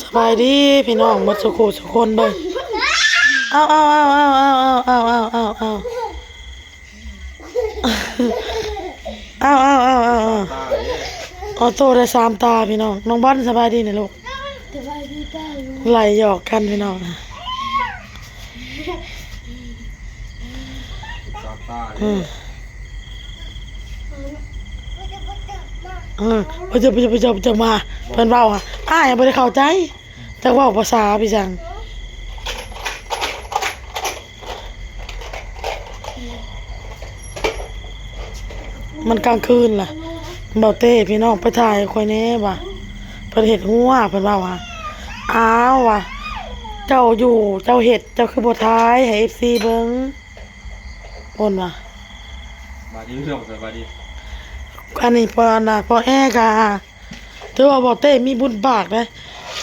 ສະບາຍດີພີ່ນ້ອງໝົດສູ່ຄູ່ສູ່ຄົນເບິ່ງ ເອົາ ເອົາ ເອົາ ເອົາ ເອົາ ເອົາ ເອົາ ເອົາ ເອົາ ເອົາ ເອົາ ເອົາ ເອົາ ເອົາ ອອໂຕ້ໄດ້ສາມຕາພີ່ນ້ອງ. ນ້ອງບອນສະບາຍດີນະລູກ ສະບາຍດີປ້າລຸງ ໄລ່ຫຍອກກັນພີ່ນ້ອງ. ສາມຕາເດ້ ອືມ ເອີ ບໍ່ຈັກ ບໍ່ຈັກ ບໍ່ຈັກ ບໍ່ຈັກມາ ເພິ່ນເວົ້າຫາ ອ້າຍບໍ່ໄດ້ເຂົ້າໃຈ ຈັກເວົ້າພາສາໄປຈັ່ງ. ມັນກາງຄືນລະ ເບົາເຕ້ ພີ່ນ້ອງໄປຖ່າຍຂ້ອຍແດ່ວ່າ ເພິ່ນເຮັດຮົ້ວ ເພິ່ນເວົ້າວ່າ ອ້າວວ່າ ເຈົ້າຢູ່ ເຈົ້າເຮັດ ເຈົ້າຄືບໍ່ຖ່າຍໃຫ້ເອັຟຊີເບິ່ງ ໂອນວ່າ ສະບາຍດີພີ່ນ້ອງ ສະບາຍດີ. ອັນນີ້ພໍ່ນະ ພໍ່ແອກະ ຖືວ່າເບົາເຕ້ມີບຸນປາກເດ້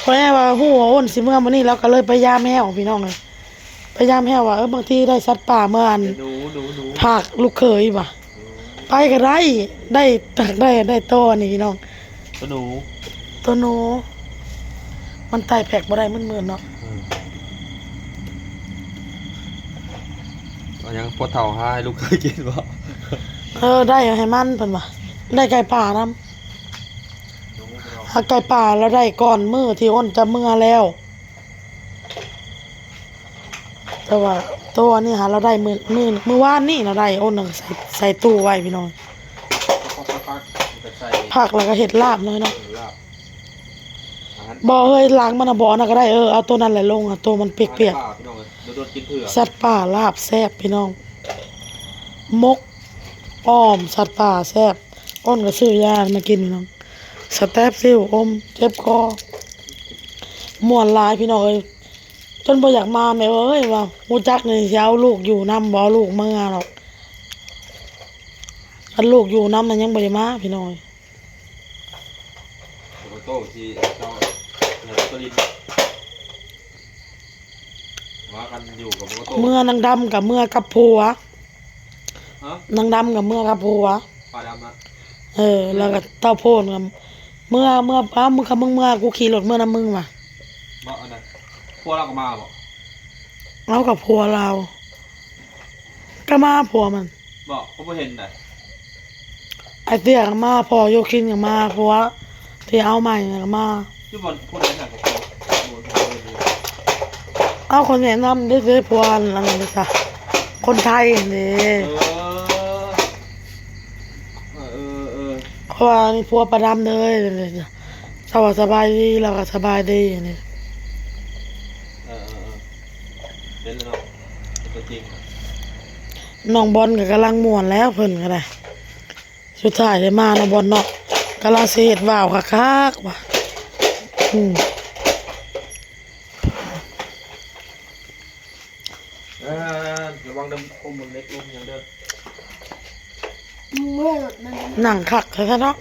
ພໍ່ແອວ່າຮູ້ວ່າໂອນຊິເມືອມື້ນີ້ ລາວກໍເລີຍໄປຢາມແຮ້ວ ພີ່ນ້ອງເອີຍ. ພະຍາຍາມແຮ້ວວ່າ ເອີ ບາງທີໄດ້ສັດປ່າເມືອອັນ ເປັນໜູ ໜູ ໜູ ພາກລູກເຂີຍວ່າ ເອີ ໄປກໍໄດ້ ໄດ້ ໄດ້ ໄດ້ໂຕອັນນີ້ພີ່ນ້ອງ ໂຕໜູ ໂຕໜູ ມັນໄຕ່ແພັກບໍ່ໄດ້ ມືນໆ ເນາະ ເອີ ເອົາຫຍັງ ພວກເຖົ້າຫາໃຫ້ລູກເຂີຍກິນບໍ່? ເອີ ໄດ້ໃຫ້ມັນ ເພິ່ນວ່າ ໄດ້ໄກ່ປ່ານຳ ຫາໄກ່ປ່າລາວໄດ້ກ່ອນມື້ທີ່ໂອນຈະເມືອແລ້ວ. ແຕ່ວ່າໂຕອັນນີ້ຫາລາວໄດ້ມື້ ມື້ ມື້ວານນີ້ລາວໄດ້ ໂອນໃສ່ ໃສ່ຕູ້ໄວ້ພີ່ນ້ອງ ພັກ ມັນກໍໃສ່ ພັກແລ້ວກໍເຮັດລາບເນາະ ເນາະ ເອີ ລາບ ບໍ່ເຮີ້ຍ ລ້າງມັນນະ ບໍ່ອັນນັ້ນກໍໄດ້ ເອີ ເອົາໂຕນັ້ນແຫຼະລົງ ໂຕມັນປຽກໆ ສັດປ່າລາບແຊບພີ່ນ້ອງ ໝົກ ອ້ອມ ສັດປ່າແຊບ ໂອນກໍຊື້ຢາມາກິນພີ່ນ້ອງ ສະແຕັບຊິວ ອົມ ເຈັບຄໍ ມ່ວນຫຼາຍພີ່ນ້ອງເອີຍ. ຈົນບໍ່ຢາກມາແມ່ເອີຍ ວ່າຮູ້ຈັກນີ້ຊິເອົາລູກຢູ່ນຳ ບໍ່ເອົາລູກເມືອດອກ ຄັນລູກຢູ່ນຳນັ້ນຍັງບໍ່ໄດ້ມາພີ່ນ້ອງເອີຍ. ໂອໂຕ້ຊິເຈົ້າ ເມືອກັນຢູ່ກັບໂອໂຕ້ ເມືອນາງດຳກໍເມືອກັບຜົວ ຮະ ນາງດຳກໍເມືອກັບຜົວ ປ້າດຳນະ ເອີ ແລ້ວກໍເຕົ້າໂພນກໍເມືອ ເມືອ ອ້າວ ມຶງ ຄັນມຶງເມືອ ກູຂີ່ລົດເມືອນຳມຶງວ່າ ບໍ່ ອັນນັ້ນ ຜົວລາວກໍມາບໍ່? ເອົາ ກັບຜົວລາວ ກໍມາຜົວມັນ ບໍ່ ກໍບໍ່ເຫັນໃດ ໄອ້ເຕ້ຍກໍມາ ພໍ່ໂຍຄິນກໍມາ ຜົວທີ່ເອົາໃໝ່ນະກໍມາ ຢູ່ບ່ອນຜູ້ໃດນະ ກໍຄື ເອົາ ຄົນແນະນຳເດ້ ເດ້ ຜົວອັນນັ້ນເດ້ຊະ ຄົນໄທເດ້ ເອີ ເອີ ເອີ ເອີ ເພາະວ່ານີ້ຜົວປ້າດຳເດີ ເຈົ້າວ່າສະບາຍດີ ລາວກໍສະບາຍດີນີ້ ເອີ ເອີ ເອີ ເປັນແລ້ວເນາະ ເປັນຕົວຈິງນະ ນ້ອງບອນກໍກຳລັງມ່ວນແລ້ວ ເພິ່ນກໍໄດ້ ສຸດທ້າຍໄດ້ມາເນາະ ບອນເນາະ ກຳລັງຊິເຮັດວາວຄັກໆວ່າ ອືມ ເອີ ລະວັງເດີ ອົມເຫຼັກ ອົມຫຍັງເດີ ເມື່ອລົດມັນ ນັ່ງຄັກແທ້ໆເນາະ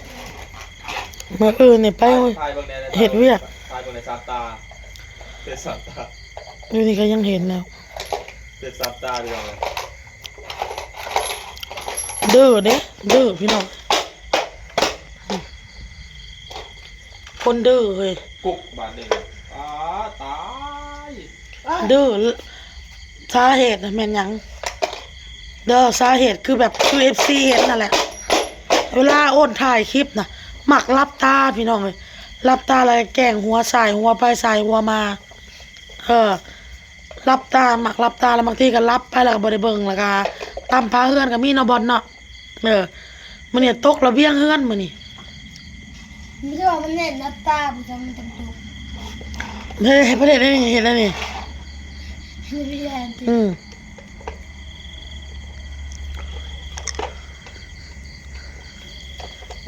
ມື້ອື່ນນີ້ໄປ ຖ່າຍເບິ່ງແດ່ ເຮັດວຽກ ຖ່າຍເບິ່ງແດ່ ສາມຕາ ເປັນສາມຕາ ຢູ່ນີ້ກໍຍັງເຫັນແລ້ວ ເປັນສາມຕາ ພີ່ນ້ອງເອີຍ. ດື້ເດ້ ດື້ພີ່ນ້ອງ ຄົນດື້ເຮີ້ຍ ກຸກບາດນີ້ ອ້າ ຕາຍ ດື້ ສາເຫດນະແມ່ນຫຍັງເດີ ສາເຫດຄືແບບ ຄືເອັຟຊີເຫັນນັ້ນແຫຼະ ເວລາໂອນຖ່າຍຄລິບນະ ມັກຫຼັບຕາພີ່ນ້ອງເອີຍ ຫຼັບຕາແລ້ວແກວ່ງຫົວຊ້າຍຫົວໄປຊ້າຍຫົວມາ ເອີ ຫຼັບຕາ ມັກຫຼັບຕາ ແລ້ວບາງທີກໍຫຼັບໄປ ແລ້ວກໍບໍ່ໄດ້ເບິ່ງ ແລ້ວກໍຕຳຝາເຮືອນກໍມີເນາະ ບອນເນາະ ເອີ ມື້ນີ້ຕົກລະບຽງເຮືອນມື້ນີ້ ມີແຕ່ວ່າມັນແໜ້ນໜ້າຕາ ມັນຈະ ມັນຈະຕົກ ເຮັດ ເຮັດ ເຮັດໄດ້ນີ້ ເຮັດໄດ້ນີ້ ເຮັດໄດ້ນີ້ ອືມ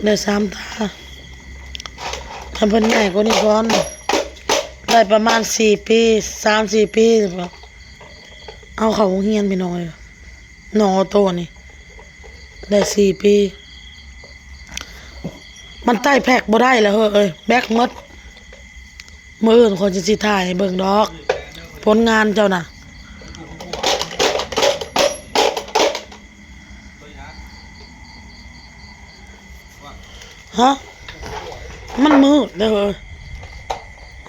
ໄດ້ສາມຕາ ຄັນເພິ່ນໃຫຍ່ກວ່ານີ້ກ່ອນ ໄດ້ປະມານສີ່ປີ ສາມສີ່ປີ ເອົາເຂົ້າໂຮງຮຽນພີ່ນ້ອງເອີຍ ນ້ອງໂອໂຕ້ນີ້ ໄດ້ສີ່ປີ ມັນໄຕ່ແພັກບໍ່ໄດ້ແລ້ວເຮີ້ຍ ແບັກໝົດ ມື້ອື່ນຂ້ອຍຊິ ຊິຖ່າຍໃຫ້ເບິ່ງດອກ ຜົນງານເຈົ້ານະ ຮະ ມັນມືດເດີ ເຮີ້ຍ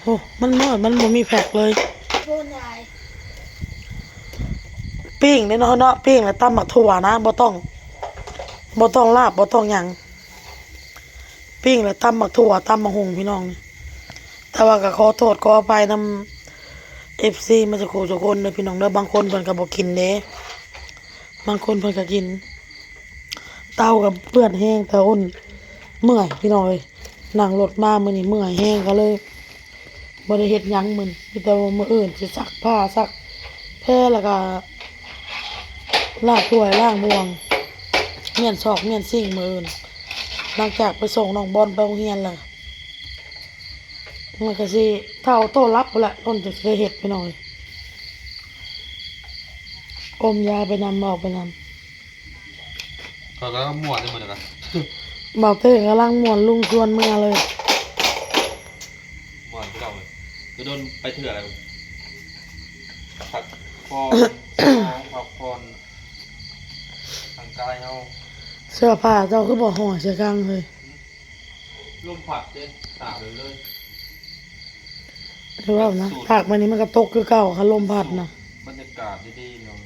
ໂອ້ ມັນເໝິດ ມັນບໍ່ມີແພັກເລີຍ. ໂດນຫຼາຍ. ປີ້ງເດ້ເນາະ ເນາະ ປີ້ງແລ້ວຕຳໝາກຖົ່ວນະ ບໍ່ຕ້ອງ ບໍ່ຕ້ອງລາບ ບໍ່ຕ້ອງຫຍັງ. ປີ້ງແລ້ວຕຳໝາກຖົ່ວ ຕຳໝາກຫຸ່ງພີ່ນ້ອງ. ແຕ່ວ່າກໍຂໍໂທດຂໍອະໄພນຳເອັຟຊີໝົດສູ່ຄົນເດີພີ່ນ້ອງເດີ. ບາງຄົນເພິ່ນກໍບໍ່ກິນເດ້ ບາງຄົນເພິ່ນກໍກິນ. ເຕົາກໍເປື້ອນແຮງ ແຕ່ອົນເມື່ອຍພີ່ນ້ອງເອີຍ. ນັ່ງລົດມາມື້ນີ້ເມື່ອຍແຮງ ກໍເລີຍບໍ່ໄດ້ເຮັດຫຍັງມື້ນີ້. ມີແຕ່ວ່າມື້ອື່ນຊິຊັກຜ້າ ຊັກແພ ແລ້ວກໍລ້າງຖ້ວຍ ລ້າງບ່ວງ ມ້ຽນຊອກ ມ້ຽນຊິງ ມື້ອື່ນ ຫຼັງຈາກໄປສົ່ງນ້ອງບອນໄປໂຮງຮຽນແລ້ວ. ມັນກໍຊິເທົ່າໂຕຫຼັບພຸ້ນແຫຼະ ຄົນຈັ່ງຊິໄດ້ເຮັດພີ່ນ້ອງເອີຍ. ອົມຢາໄປນຳ ເວົ້າໄປນຳ. ຂ້ອຍກຳລັງມ່ວນຢູ່ມື້ນີ້ກະ ບ່າວເຕ້ກຳລັງມ່ວນ ລຸງຊວນເມືອເລີຍ. ມ່ວນຄືເກົ່າເລີຍ ໂດນໄປເທື່ອແລ້ວ ພັກຜ່ອນ ພັກຜ່ອນທາງກາຍເຮົາ. ເສື້ອຜ້າເຈົ້າຄືບໍ່ຫ້ອຍໃສ່ກັງເຮີ້ຍ? ລົມພັດເດ້ ຕາກເລີຍ. ຄືເວົ້ານະ ຕາກມານີ້ມັນກໍຕົກຄືເກົ່າ ຄັນລົມພັດນະ. ບັນຍາກາດດີໆເນາະ.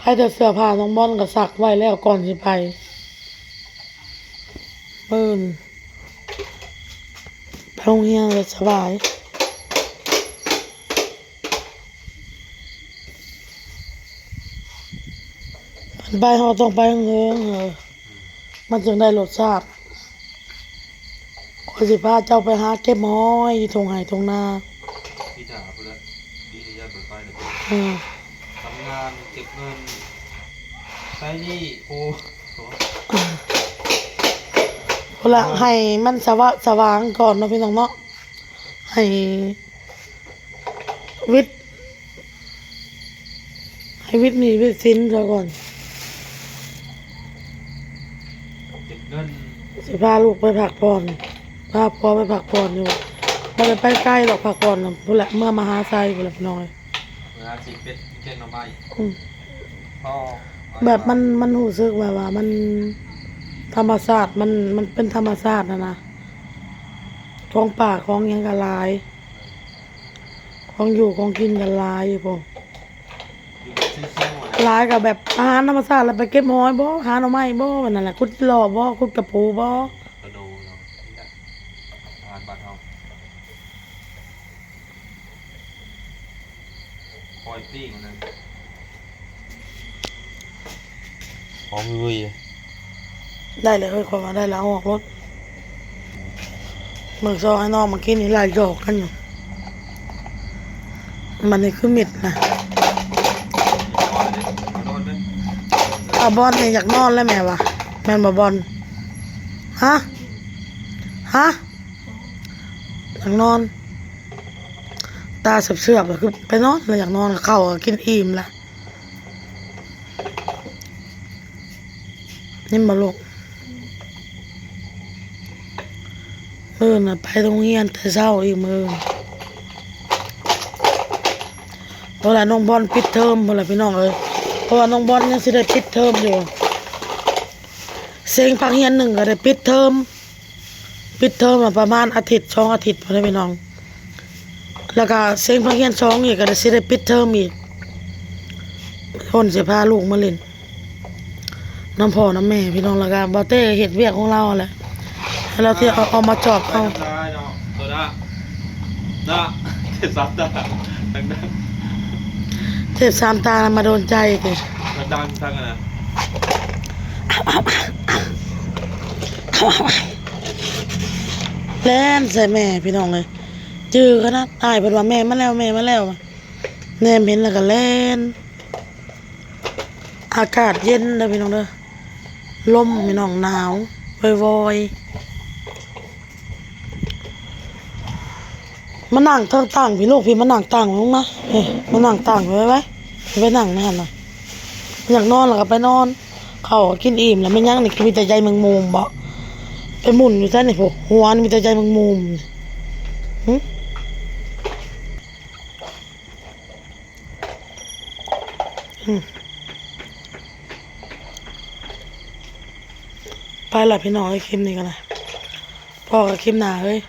ໃຄ່ແຕ່ເສື້ອຜ້ານ້ອງບອນກໍຊັກໄວ້ແລ້ວກ່ອນຊິໄປ. ມື້ອື່ນໄປໂຮງຮຽນກໍສະບາຍ. ໄປ ເຮົາຕ້ອງໄປເຫິງໆ ມັນຈຶ່ງໄດ້ລົດຊາດ. ຂ້ອຍຊິພາເຈົ້າໄປຫາເກັບຫອຍຢູ່ທົ່ງໄຮ່ທົ່ງນາ. ທີ່ຖ້າພຸ້ນລະ ທີ່ຢ້ານບໍ່ໄປລະ. ອືມ ທຳງານເກັບເງິນ ໃຊ້ໜີ້. ໂອ້ ພຸ້ນລະ ໃຫ້ມັນສະຫວາດສະຫວ່າງກ່ອນເນາະ ພີ່ນ້ອງເນາະ. ໃຫ້ ວິດ ໃຫ້ວິດໜີ້ວິດສິນຊະກ່ອນ. ເກັບເງິນ ຊິພາລູກໄປພັກຜ່ອນ ພາຜົວໄປພັກຜ່ອນຢູ່ ບໍ່ໄດ້ໄປໄກດອກ ພັກຜ່ອນນະ ພຸ້ນແຫຼະ ເມືອມະຫາໄຊພຸ້ນແຫຼະ ພີ່ນ້ອງເອີຍ. ເມືອຊິເປັດແກງໜໍ່ໄມ້. ອືມ ແບບມັນ ມັນຮູ້ສຶກແບບວ່າມັນທຳມະຊາດ ມັນ ມັນເປັນທຳມະຊາດຫັ້ນນະ ຂອງປ່າຂອງຫຍັງກໍຫຼາຍ. ຂອງຢູ່ຂອງກິນກໍຫຼາຍຢູ່ພຸ້ນ. ຫຼາຍກໍແບບອາຫານທຳມະຊາດ ແລ້ວໄປເກັບຫອຍບໍ ຫາໜໍ່ໄມ້ບໍ ແບບນັ້ນແຫຼະ ຂຸດຈີ່ລໍບໍ ຂຸດກະປູບໍ. ອາຫານບ້ານເຮົາ ຄອຍປີ້ງນັ້ນ. ຫອມລຸຍ. ໄດ້ແລ້ວເຮີ້ຍ ຂ້ອຍວ່າໄດ້ແລ້ວ ເອົາອອກໂລດ. ເບິ່ງຊອກໃຫ້ນ້ອງມາກິນນີ້ ຫຼາຍດອກກັນຢູ່. ມັນນີ້ຄືມິດນະ. ອາ ບອນນີ້ຢາກນອນແລ້ວແມ່ວ່າ ແມ່ນບໍ່ບອນ? ຮະ? ຮະ? ຢາກນອນ. ຕາເສືອບໆ ແລ້ວຄືໄປນອນ ແລ້ວຢາກນອນ ເຂົ້າກໍກິນອີ່ມແລ້ວ. ຍິນບໍ່ລູກ? ມື້ອື່ນນະໄປໂຮງຮຽນແຕ່ເຊົ້າອີກມື້ອື່ນ. ເພາະວ່ານ້ອງບອນປິດເທີມພຸ້ນລະ ພີ່ນ້ອງເອີຍ. ເພາະວ່ານ້ອງບອນຍັງຊິໄດ້ປິດເທີມຢູ່. ເສັງພາກຮຽນໜຶ່ງກໍໄດ້ປິດເທີມ. ປິດເທີມມາປະມານອາທິດສອງອາທິດພຸ້ນແຫຼະພີ່ນ້ອງ. ແລ້ວກໍເສັງພາກຮຽນສອງອີກ ກໍໄດ້ ຊິໄດ້ປິດເທີມອີກ. ຄົນຊິພາລູກມາຫຼິ້ນນຳພໍ່ນຳແມ່ພີ່ນ້ອງ. ແລ້ວກໍບ່າວເຕ້ເຮັດວຽກຂອງລາວຫັ້ນແຫຼະ ແລ້ວລາວຊິເອົາ ເອົາມາຈອບເອົາ. ໂຊດາ ນະ ເທບສາມຕາ ເທບສາມຕາມາໂດນໃຈຕິ ດັງທັງນັ້ນນະ. ແລ່ນໃສ່ແມ່ພີ່ນ້ອງເອີຍ. ຈື່ຂະໜາດ ອ້າຍເພິ່ນວ່າ ແມ່ມາແລ້ວ ແມ່ມາແລ້ວ. ແນມເຫັນແລ້ວກໍແລ່ນ. ອາກາດເຢັນເດີພີ່ນ້ອງເດີ ລົມພີ່ນ້ອງ ໜາວວອຍໆ. ມານັ່ງເທິງຕັ່ງພີ່ລູກ ພີ່ມານັ່ງຕັ່ງລົງມາ ເອີ ມານັ່ງຕັ່ງໄວ້ໄວ້ ໄປນັ່ງໃນຫັ້ນນະ. ຢາກນອນແລ້ວກໍໄປນອນ ເຂົ້າກໍກິນອີ່ມແລ້ວ. ແມ່ນຫຍັງນີ້ ມີແຕ່ໃຍແມງມຸມບໍ? ໄປໝຸ່ນຢູ່ໃສນີ້ພຸ້ນ ຫົວນີ້ມີແຕ່ໃຍແມງມຸມ. ຫຶ ອືມ. ໄປລະພີ່ນ້ອງເອີຍ ຄລິບນີ້ກໍໄດ້ ພໍ້ກັນຄລິບໜ້າເອີຍ.